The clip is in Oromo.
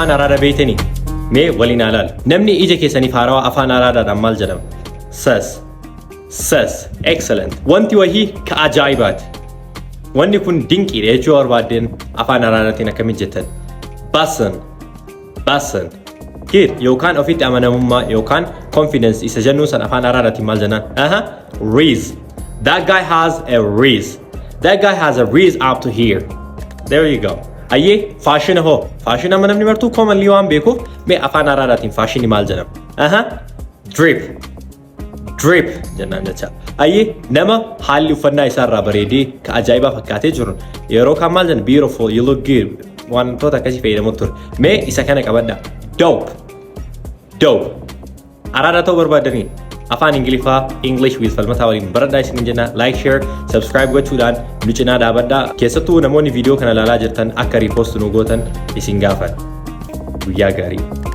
Afaan Araadaa beektanii? Mee waliin haa ilaallu. Namni ija keessaniif haarawaa afaan Araadaadhaan maal jedhama? Sus. Sus. Excellent. Wanti wahii ka ajaa'ibaati. Wanni kun dinqiidha jechuu barbaaddeen afaan Araadaatiin akkamitti jettan? Basan. Basan. Good. Yookaan ofitti amanamummaa yookaan confidence isa jennuun san afaan Araadaatiin maal jennaan? Aha. Rizz. That guy has a rizz. That guy has a rizz up to here. There you go. Ayyee, faashina hoo? Faashina amma namni martuu commonly waan beekuuf, mee afaan Araadaatiin faashinii maal jedhama? Aha. Drip. Drip jennaan jecha. Ayyee, nama haalli uffannaa isaarraa bareedee ka ajaa'ibaa fakkaatee jiru yeroo kaan maal jenna? Beautiful, you look good, wantoota akkasii fayyadamu ture. Mee isa kana qabadha. Dope. Dope. Araada ta'uu barbaadanii afaan Ingiliffaa English with Falmataa waliin baradhaa isin jenna. Like, share, subscribe gochuudhaan nu cinaa dhaabadhaa. Keessattuu namoonni viidiyoo kana ilaalaa jirtan akka repost nu gootan isin gaafan. Guyyaa gaarii.